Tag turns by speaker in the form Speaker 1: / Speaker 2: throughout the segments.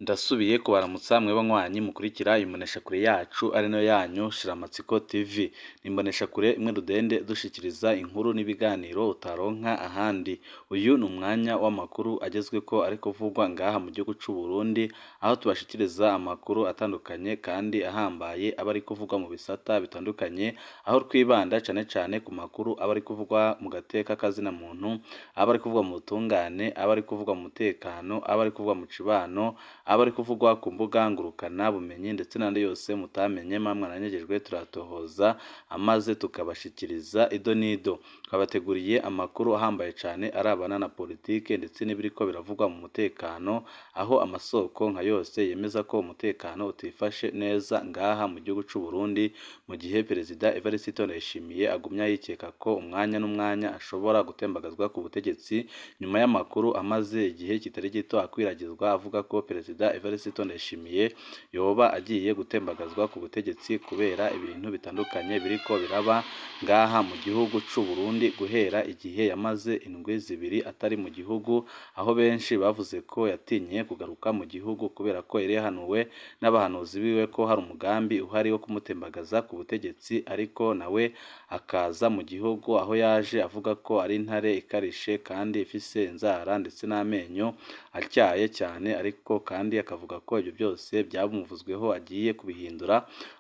Speaker 1: Ndasubiye kubaramutsa mwe banywanyi mukurikira imboneshakure yacu ari nayo yanyu Shiramatsiko TV. Ni imboneshakure imwe rudende dushikiriza inkuru n'ibiganiro utaronka ahandi. Uyu ni umwanya w'amakuru agezweko ariko kuvugwa ngaha mu gihugu c'u Burundi, aho tubashikiriza amakuru atandukanye kandi ahambaye aba ari kuvugwa mu bisata bitandukanye, aho twibanda cane cane ku makuru aba ari kuvugwa mu gateka kazina muntu, aba ari kuvugwa mu butungane, aba ari kuvugwa mu mutekano, aba ari kuvugwa mu cibano, aba ari kuvugwa ku mbuga ngurukana bumenyi ndetse n'andi yose mutamenye mwa mwaranyegejwe turatohoza amaze tukabashikiriza ido n'ido. Twabateguriye amakuru ahambaye cane arabana na politike ndetse n'ibiriko biravugwa mu mutekano, aho amasoko nka yose yemeza ko umutekano utifashe neza ngaha mu gihugu c'u Burundi, mu gihe Perezida Evariste Ndayishimiye agumya yikeka ko umwanya n'umwanya ashobora gutembagazwa ku butegetsi, nyuma y'amakuru amaze igihe kitari gito akwiragizwa avuga ko Perezida Evariste Ndayishimiye yoba agiye gutembagazwa ku butegetsi kubera ibintu bitandukanye biriko biraba ngaha mu gihugu c'u Burundi guhera igihe yamaze indwi zibiri atari mu gihugu, aho benshi bavuze ko yatinye kugaruka mu gihugu kubera ko yari yahanuwe n'abahanuzi biwe ko hari umugambi uhari wo kumutembagaza ku butegetsi, ariko nawe akaza mu gihugu aho yaje avuga ko ari intare ikarishe kandi ifise inzara ndetse n'amenyo atyaye cyane, ariko kandi akavuga ko ibyo byose byamuvuzweho agiye kubihindura,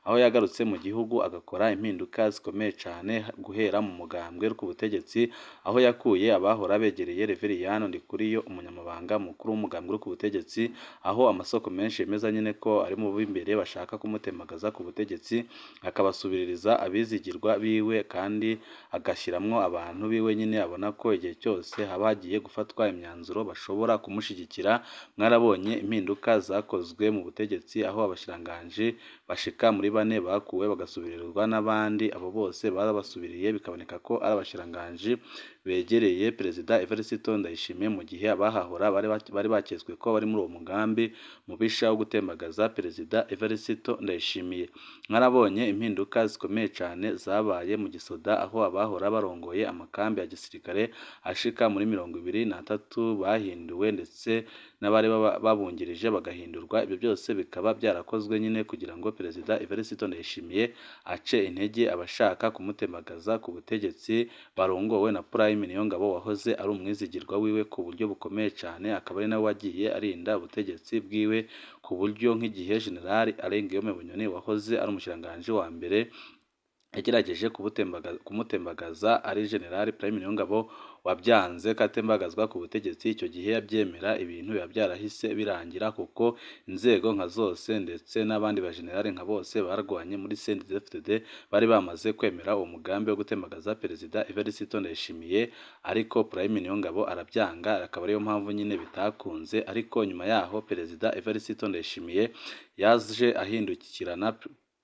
Speaker 1: aho yagarutse mu gihugu agakora impinduka zikomeye cane guhera mu mugambwe ku butegetsi, aho yakuye abahora begereye Reveriyani Ndikuriyo umunyamabanga mukuru w'umugambwe ku butegetsi, aho amasoko menshi yemeza nyene ko ari mu b'imbere bashaka kumutembagaza ku butegetsi, akabasubiririza abizigirwa biwe kandi agashiramwo abantu biwe nyene abona ko igihe cyose haba hagiye gufatwa imyanzuro bashobora kumushigikira. Mwarabonye impinduka zakozwe mu butegetsi, aho abashikiranganji bashika muri bane bakuwe bagasubirirwa n'abandi, abo bose barabasubiriye bikaboneka ko ari abashikiranganji begereye Perezida Evariste Ndayishimiye, mu gihe abahahora bari baketswe ko bari muri uwo mugambi mubisha wo gutembagaza Perezida Evariste Ndayishimiye. Mwarabonye impinduka zikomeye cane zabaye mu gisoda, aho abahora barongoye amakambi ya gisirikare ashika muri 23 bahinduwe ndetse n'abari babungirije bagahindurwa. Ibyo byose bikaba byarakozwe nyine kugira ngo Perezida Evariste Ndayishimiye ace intege abashaka kumutembagaza ku butegetsi barongowe na Prime Niyongabo wahoze ari umwizigirwa wiwe ku buryo bukomeye cane, akaba ari nawe wagiye arinda ubutegetsi bwiwe ku buryo nk'igihe General Alain Guillaume Bunyoni wahoze ari umushikiranganji wa mbere yagerageje kumutembagaza ari General Prime Niyongabo wabyanze ko atembagazwa ku butegetsi, icyo gihe yabyemera ibintu biba byarahise birangira, kuko inzego nka zose ndetse n'abandi bajenerali nka bose barwanye muri CNDD-FDD bari bamaze kwemera uwo mugambi wo gutembagaza Perezida Evariste Ndayishimiye, ariko Prime Niyongabo arabyanga, akaba ariyo mpamvu nyine bitakunze. Ariko nyuma yaho Perezida Evariste Ndayishimiye yaje ahindukirana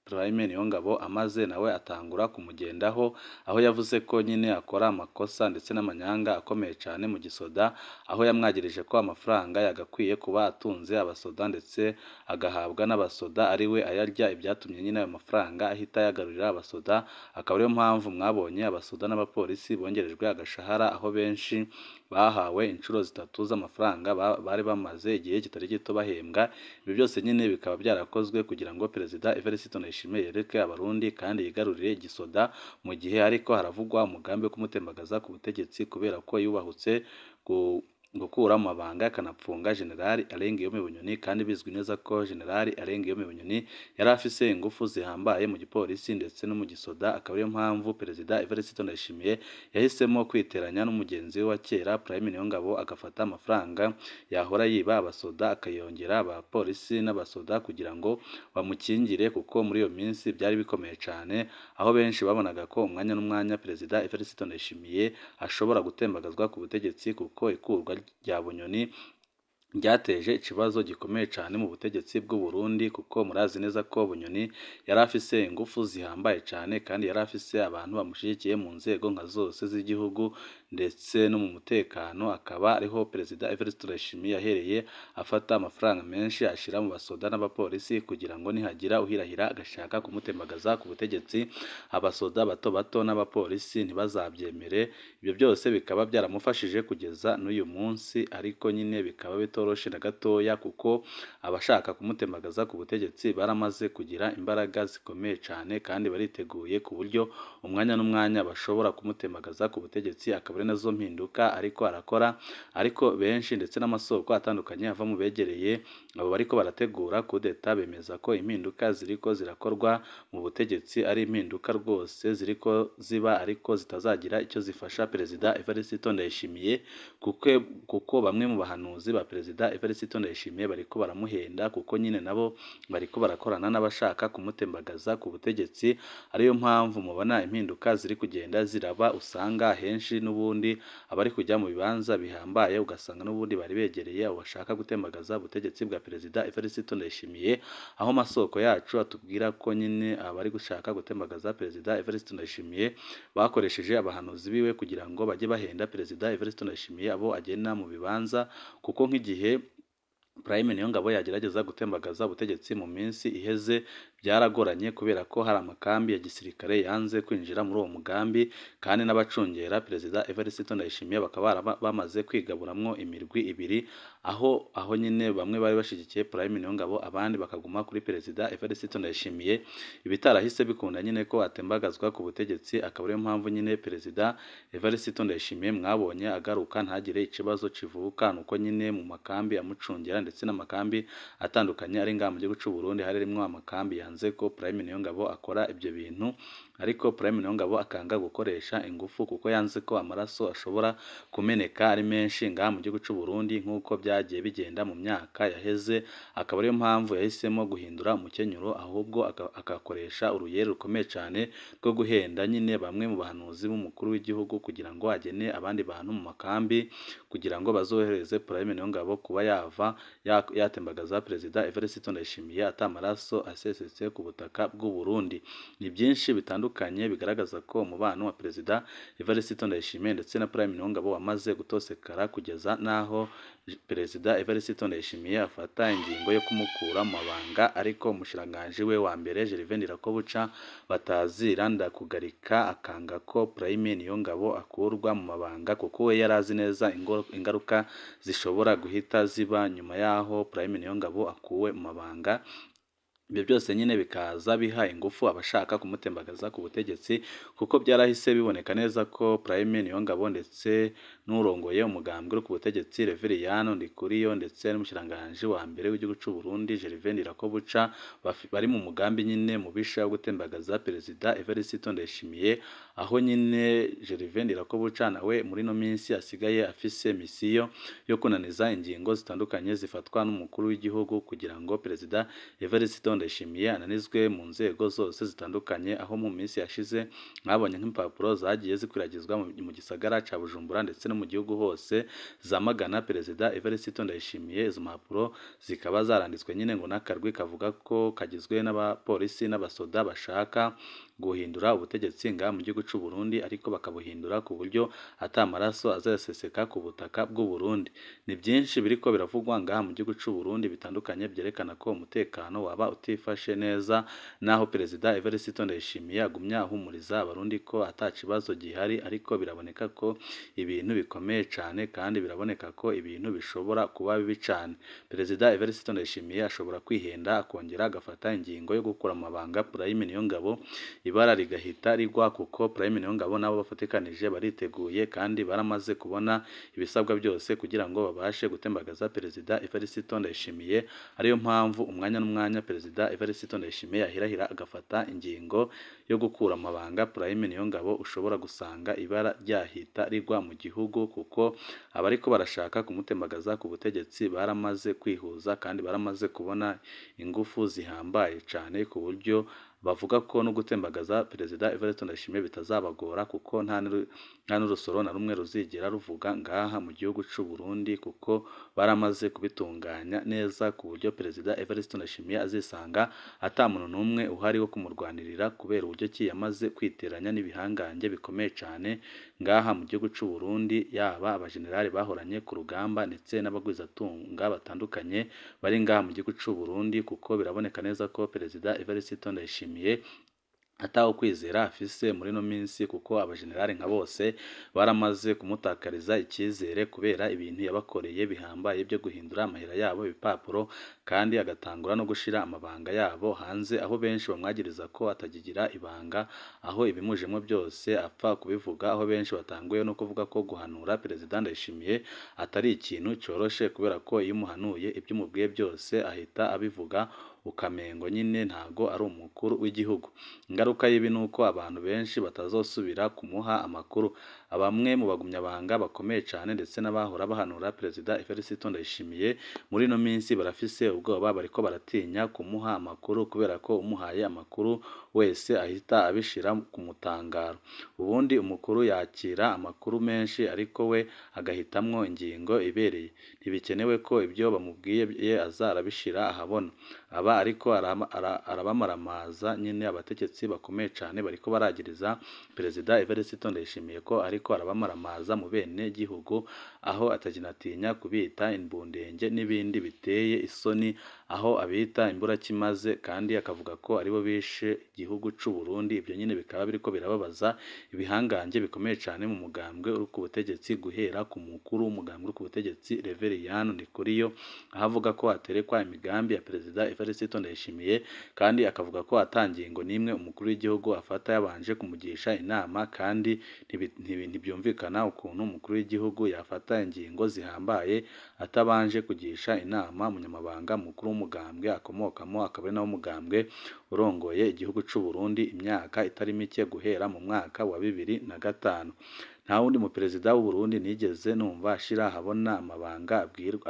Speaker 1: Prime Niyongabo amaze nawe atangura kumugendaho, aho yavuze ko nyine akora amakosa ndetse n'amanyanga akomeye cyane mu gisoda, aho yamwagirije ko amafaranga yagakwiye kuba atunze abasoda ndetse agahabwa n'abasoda ari we ayarya, ibyatumye nyine ayo mafaranga ahita ayagarurira abasoda, akaba ariyo mpamvu mwabonye abasoda n'abapolisi bongerejwe agashahara, aho benshi bahawe inshuro zitatu z'amafaranga bari bamaze igihe kitari gito bahembwa. Ibi byose nyine bikaba byarakozwe kugira ngo Perezida Evariste Ndayishimiye yereke Abarundi kandi yigarurire igisoda, mu gihe ariko haravugwa umugambi wo kumutembagaza ku butegetsi kubera ko yubahutse gukura mu mabanga akanapfunga General Alain Guillaume Bunyoni, kandi bizwi neza ko General Alain Guillaume Bunyoni yari afise ingufu zihambaye mu gipolisi ndetse no mu gisoda, akaba ariyo mpamvu Perezida Evariste Ndayishimiye yahisemo kwiteranya n'umugenzi we wa kera Prime Niyongabo, agafata amafaranga yahora yiba abasoda akayongera abapolisi n'abasoda kugira ngo bamukingire, kuko muri iyo minsi byari bikomeye cane, aho benshi babonaga ko umwanya n'umwanya Perezida Evariste Ndayishimiye ashobora gutembagazwa ku butegetsi, kuko ikurwa rya Bunyoni ryateje ikibazo gikomeye cyane mu butegetsi bw'u Burundi, kuko murazi neza ko Bunyoni yari afise ingufu zihambaye cyane kandi yari afise abantu bamushyigikiye mu nzego nka zose z'igihugu ndetse no mu mutekano, akaba ariho Perezida Evariste Ndayishimiye yahereye afata amafaranga menshi ashyira mu basoda n'abapolisi kugira ngo nihagira uhirahira agashaka kumutembagaza ku butegetsi, abasoda bato bato n'abapolisi ntibazabyemere. Ibyo byose bikaba byaramufashije kugeza n'uyu munsi, ariko nyine bikaba bitoroshe na gatoya, kuko abashaka kumutembagaza ku butegetsi baramaze kugira imbaraga zikomeye cane kandi bariteguye ku buryo umwanya n'umwanya bashobora kumutembagaza ku butegetsi, akaba ari nazo mpinduka ariko arakora. Ariko benshi ndetse n'amasoko atandukanye ava mu begereye abo bariko barategura kudeta bemeza ko impinduka ziriko zirakorwa mu butegetsi ari impinduka rwose ziriko ziba, ariko zitazagira icyo zifasha Perezida Evariste Ndayishimiye, kuko bamwe mu bahanuzi ba Perezida Evariste Ndayishimiye bariko baramuhenda, kuko nyine nabo bariko barakorana n'abashaka kumutembagaza ku butegetsi. Ariyo mpamvu mubona impinduka ziri kugenda ziraba, usanga henshi n'ubundi abari kujya mu bibanza bihambaye ugasanga n'ubundi bari begereye abo bashaka gutembagaza ubutegetsi bwa Perezida Evariste Ndayishimiye, aho amasoko yacu atubwira ko nyine abari gushaka gutembagaza Perezida Evariste Ndayishimiye bakoresheje abahanuzi biwe kugira ngo bajye bahenda Perezida Evariste Ndayishimiye abo agena mu bibanza, kuko nk'igihe Prime Niyongabo yagerageza gutembagaza ubutegetsi mu minsi iheze byaragoranye, kubera ko hari amakambi ya gisirikare yanze kwinjira muri uwo mugambi, kandi n'abacungera Perezida Evariste Ndayishimiye bakaba bamaze kwigaburamwo imirwi ibiri, aho nyine bamwe bari bashigikiye Prime Niyongabo abandi bakaguma kuri Perezida Evariste Ndayishimiye. Ibitarahise bikunda nyine ko atembagazwa ku butegetsi, akaba ariyo mpamvu nyine Perezida Evariste Ndayishimiye mwabonye agaruka ntagire ikibazo kivuka, nuko nyine mu makambi amucungera ndetse n'amakambi atandukanye ari ngaha mu gihugu c'u Burundi harimwo amakambi yanze ko Prime Niyongabo akora ibyo bintu, ariko Prime Niyongabo akanga gukoresha ingufu kuko yanze ko amaraso ashobora kumeneka ari menshi ngaha mu gihugu c'u Burundi nk'uko byagiye bigenda mu myaka yaheze. Akaba ariyo mpamvu yahisemo guhindura umukenyuro, ahubwo agakoresha uruyeri rukomeye cyane rwo guhenda nyine bamwe mu bahanuzi b'umukuru w'igihugu kugira ngo agene abandi bantu mu makambi kugira ngo bazohereze Prime Niyongabo kuba yava yatembagaza Perezida Evariste Ndayishimiye atamaraso asesetse ku butaka bw'u Burundi. Ni byinshi bitandukanye bigaragaza ko umubano wa Perezida Evariste Ndayishimiye ndetse na Prime Niyongabo wamaze gutosekara, kugeza n'aho Perezida Evariste Ndayishimiye afata ingingo yo kumukura mu mabanga, ariko umushikiranganji we wa mbere Gervais Ndirakobuca batazira Ndakugarika akanga ko Prime Niyongabo akurwa mu mabanga, kuko we yari azi neza ingaruka zishobora guhita ziba nyuma y'aho Prime Niyongabo akuwe mu mabanga. Ibyo byose nyine bikaza biha ingufu abashaka kumutembagaza ku butegetsi, kuko byarahise biboneka neza ko Prime Niyongabo ndetse n'urongoye umugambwe uri ku butegetsi Reveriyano Ndikuriyo ndetse n'umushikiranganji wa mbere w'igihugu c'u Burundi Gervais Ndirakobuca bari mu mugambi nyine mubisha wo gutembagaza Perezida Evariste Ndayishimiye, aho nyine Gervais Ndirakobuca nawe muri ino minsi asigaye afise misiyo yo kunaniza ingingo zitandukanye zifatwa n'umukuru w'igihugu kugira ngo Perezida Evariste Ndayishimiye ananizwe mu nzego zose zitandukanye, aho mu minsi yashize mwabonye nk'impapuro zagiye zikwiragizwa mu gisagara ca Bujumbura ndetse no mu gihugu hose zamagana Perezida Evariste Ndayishimiye. Izo mpapuro zikaba zaranditswe nyine ngo n'akarwi kavuga ko kagizwe n'abapolisi n'abasoda bashaka guhindura ubutegetsi ngaha mu gihugu c'u Burundi, ariko bakabuhindura ku buryo ata maraso azaseseka ku butaka bw'u Burundi. Ni byinshi biriko biravugwa ngaha mu gihugu c'u Burundi bitandukanye byerekana ko umutekano waba utifashe neza, naho Perezida Evariste Ndayishimiye agumya ahumuriza abarundi ko ata kibazo gihari, ariko biraboneka ko ibintu bikomeye cane kandi biraboneka ko ibintu bishobora kuba bibi cane. Perezida Evariste Ndayishimiye ashobora kwihenda akongera agafata ingingo yo gukura mu mabanga Prime Niyongabo, ibara rigahita rigwa, kuko Prime Niyongabo nabo bafatikanije bariteguye kandi baramaze kubona ibisabwa byose kugira ngo babashe gutembagaza Perezida Evariste Ndayishimiye. Ariyo mpamvu umwanya n'umwanya Perezida Evariste Ndayishimiye yahirahira agafata ingingo yo gukura amabanga Prime Niyongabo, ushobora gusanga ibara ryahita rigwa mu gihugu, kuko abariko barashaka kumutembagaza ku butegetsi baramaze kwihuza kandi baramaze kubona ingufu zihambaye cane, ku buryo bavuga ko no gutembagaza Perezida Evariste Ndayishimiye bitazabagora, kuko nta n'urusoro na rumwe ruzigera ruvuga ngaha mu gihugu c'u Burundi, kuko baramaze kubitunganya neza ku buryo Perezida Evariste Ndayishimiye azisanga ata muntu n'umwe uhari wo kumurwanirira, kubera uburyo ki yamaze kwiteranya n'ibihangange bikomeye cane ngaha mu gihugu c'u Burundi, yaba abajenerali bahoranye ku rugamba ndetse n'abagwizatunga batandukanye bari ngaha mu gihugu c'u Burundi, kuko biraboneka neza ko Perezida Evariste Ndayishimiye Atawe kwizera afise muri ino minsi, kuko abajenerali nka bose baramaze kumutakariza icyizere kubera ibintu yabakoreye bihambaye byo guhindura amahera yabo ibipapuro, kandi agatangura no gushira amabanga yabo hanze, aho benshi bamwagiriza ko atakigira ibanga, aho ibimujemwo byose apfa kubivuga, aho benshi batanguye no kuvuga ko guhanura Perezida Ndayishimiye atari ikintu coroshe, kubera ko iyo umuhanuye ibyo umubwiye byose ahita abivuga, ukamengo nyine ntago ari umukuru w'igihugu. Ingaruka y'ibi ni uko abantu benshi batazosubira kumuha amakuru. Bamwe mu bagumyabanga bakomeye cane ndetse n'abahora bahanura Perezida Evariste Ndayishimiye muri ino minsi barafise ubwoba, bariko baratinya kumuha amakuru kubera ko umuhaye amakuru wese ahita abishira ku mutangaro. Ubundi umukuru yakira amakuru menshi ariko we agahitamwo ingingo ibereye. Ntibikenewe ko ibyo bamubwiye aza arabishira ahabona. Aba ariko arabamaramaza nyine. Abategetsi bakomeye cane bariko baragiriza Perezida Evariste Ndayishimiye ko ariko arabamaramaza mu bene gihugu, aho atakinatinya kubita imbundenge n'ibindi biteye isoni, aho abita imburakimaze kandi akavuga ko aribo bishe igihugu c'u Burundi. Ibyo nyine bikaba biriko birababaza ibihangange bikomeye cane mu mugambwe uri ku butegetsi, guhera ku mukuru w'umugambwe uri ku butegetsi Reveriyani Ndikuriyo, aho avuga ko aterekwa imigambi ya Perezida Evariste Ndayishimiye, kandi akavuga ko ata ngingo n'imwe umukuru w'igihugu afata yabanje kumugisha inama, kandi ntibyumvikana ukuntu umukuru w'igihugu yafata ingingo zihambaye atabanje kugisha inama umunyamabanga mukuru w'umugambwe akomokamo, akaba ari nawo mugambwe urongoye igihugu c'u Burundi imyaka itari mike guhera mu mwaka wa 2005. Nta wundi mu perezida w'u Burundi nigeze numva ashira ahabona amabanga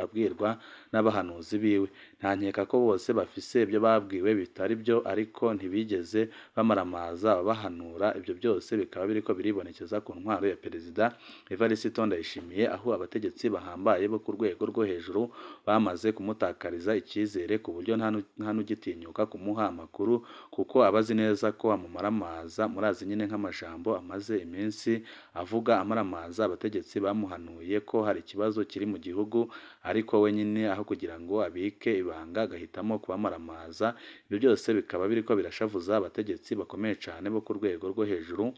Speaker 1: abwirwa n'abahanuzi biwe. Nta nkeka ko bose bafise ibyo babwiwe bitari byo, ariko ntibigeze bamaramaza ababahanura. Ibyo byose bikaba biriko biribonekeza ku ntwaro ya Perezida Evariste Ndayishimiye, aho abategetsi bahambaye bo ku rwego rwo hejuru bamaze kumutakariza icyizere, ku buryo nta n'ugitinyuka kumuha amakuru, kuko aba azi neza ko amumaramaza. Murazi nyine nk'amajambo amaze iminsi avuga amaramaza abategetsi bamuhanuye ko hari ikibazo kiri mu gihugu, ariko we nyine aho kugira ngo abike ibanga agahitamo kubamaramaza. Ibyo byose bikaba biriko birashavuza abategetsi bakomeye cane bo ku rwego rwo hejuru,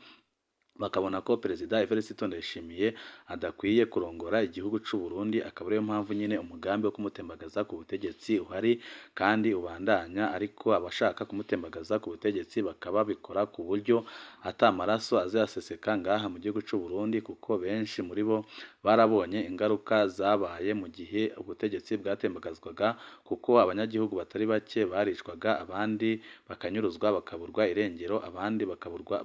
Speaker 1: bakabona ko Perezida Evariste Ndayishimiye adakwiye kurongora igihugu c'u Burundi, akaba ariyo mpamvu nyine umugambi wo kumutembagaza ku butegetsi uhari kandi ubandanya, ariko abashaka kumutembagaza ku butegetsi bakaba babikora ku buryo ata maraso azaseseka ngaha mu gihugu c'u Burundi, kuko benshi muri bo barabonye ingaruka zabaye mu gihe ubutegetsi bwatembagazwaga, kuko abanyagihugu batari bake baricwaga, abandi bakanyuruzwa bakaburwa irengero, abandi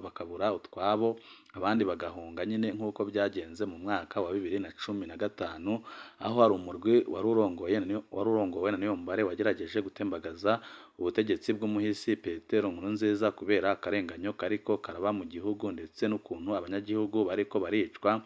Speaker 1: bakabura utwabo, abandi bagahunga nyine nk'uko byagenze mu mwaka wa 2015, aho hari umurwi wari urongowe na Niyombare wagerageje gutembagaza ubutegetsi bw'umuhisi Petero Nkurunziza kubera akarenganyo kariko karaba mu gihugu ndetse n'ukuntu abanyagihugu bariko baricwa,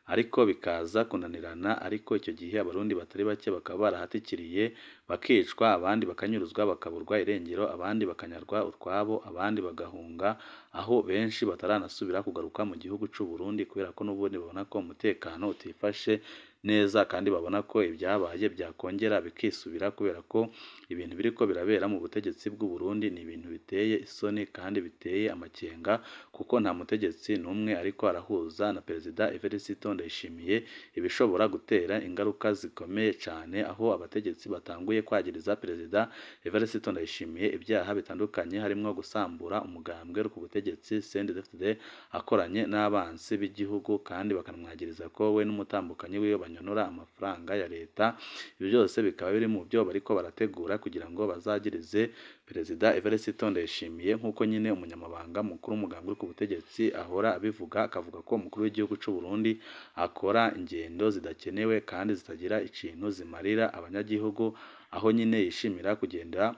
Speaker 1: ariko bikaza kunanirana. Ariko icyo gihe abarundi batari bake bakaba barahatikiriye bakicwa, abandi bakanyuruzwa bakaburwa irengero, abandi bakanyarwa utwabo, abandi bagahunga, aho benshi bataranasubira kugaruka mu gihugu c'u Burundi kubera ko n'ubundi babona ko umutekano utifashe neza, kandi babona ko ibyabaye byakongera bikisubira, kubera ko ibintu biriko birabera mu butegetsi bw'u Burundi ni ibintu biteye isoni kandi biteye amakenga, kuko nta mutegetsi n'umwe ariko arahuza na Perezida Evariste Ndayishimiye, ibishobora gutera ingaruka zikomeye cane, aho abategetsi batanguye kwagiriza Perezida Evariste Ndayishimiye ibyaha bitandukanye, harimwo gusambura umugambwe uri ku butegetsi CNDD-FDD akoranye n'abansi b'igihugu, kandi bakanamwagiriza ko we n'umutambukanyi wiwe banyonora amafaranga ya leta. Ibyo byose bikaba biri mu byo bariko barategura kugira ngo bazagirize Perezida Evariste Ndayishimiye, nk'uko nyine umunyamabanga mukuru w'umugambwe uri ku butegetsi ahora abivuga, akavuga ko umukuru w'igihugu c'u Burundi akora ingendo zidakenewe kandi zitagira ikintu zimarira abanyagihugu, aho nyine yishimira kugenda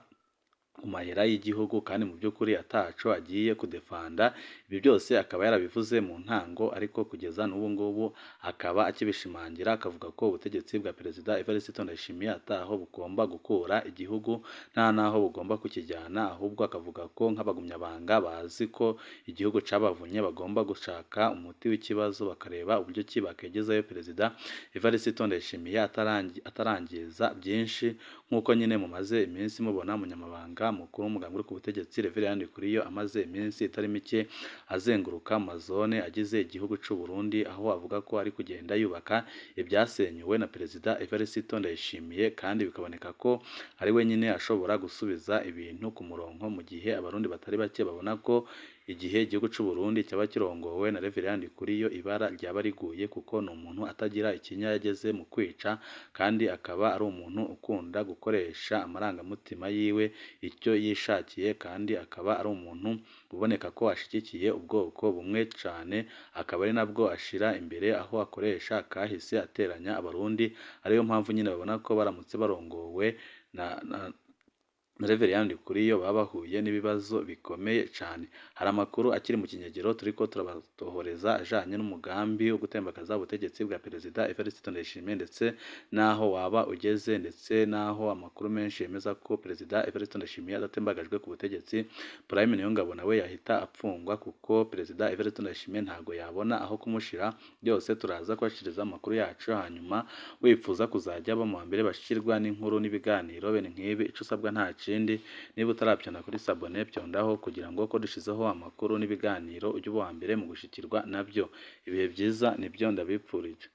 Speaker 1: ku mahera y'igihugu kandi mu by'ukuri ataco agiye kudefanda. Ibi byose akaba yarabivuze mu ntango, ariko kugeza n'ubu ngubu akaba akibishimangira, akavuga ko ubutegetsi bwa Perezida Evariste Ndayishimiye ataho bugomba gukura igihugu nta naho bugomba kukijyana, ahubwo akavuga ko nk'abagumyabanga bazi ko igihugu cabavunye bagomba gushaka umuti w'ikibazo, bakareba uburyo ki bakegezayo Perezida Evariste Ndayishimiye atarangiza byinshi, nk'uko nyine mumaze iminsi mubona umunyamabanga mukuru w'umugambwe uri ku butegetsi Reverien Ndikuriyo amaze iminsi itari mike azenguruka mu mazone agize igihugu c'u Burundi, aho avuga ko ari kugenda yubaka ibyasenyuwe na Perezida Evariste Ndayishimiye, kandi bikaboneka ko ari wenyine ashobora gusubiza ibintu ku murongo, mu gihe abarundi batari bake babona ko igihe igihugu c'u Burundi cyaba kirongowe na Reverien Ndikuriyo ibara ryaba riguye, kuko ni umuntu atagira ikinya yageze mu kwica, kandi akaba ari umuntu ukunda gukoresha amarangamutima yiwe icyo yishakiye, kandi akaba ari umuntu uboneka ko ashigikiye ubwoko bumwe cane, akaba ari nabwo ashira imbere, aho akoresha kahise ateranya abarundi. Ariyo mpamvu nyine babona ko baramutse barongowe na Reverien Ndikuriyo baba bahuye n'ibibazo bikomeye cane. Hari amakuru akiri mu kinyegero turiko turabatohoreza ajanye n'umugambi wo gutembagaza ubutegetsi bwa Perezida Evariste Ndayishimiye, ndetse n'aho waba ugeze, ndetse n'aho amakuru menshi yemeza ko Perezida Evariste Ndayishimiye adatembagajwe ku butegetsi, Prime Niyongabo nawe yahita apfungwa, kuko Perezida Evariste Ndayishimiye ntago yabona aho kumushira. Byose turaza kubashikiriza amakuru yacu, hanyuma wifuza kuzajya aba mu wa mbere bashikirwa n'inkuru n'ibiganiro bene nk'ibi, ico usabwa nta kindi, niba utaravyonda kuri s'abonner vyondaho, kugira ngo ko dushizeho amakuru n'ibiganiro ujye uba uwa mbere mu gushikirwa nabyo. Ibihe byiza nibyo ndabipfurije.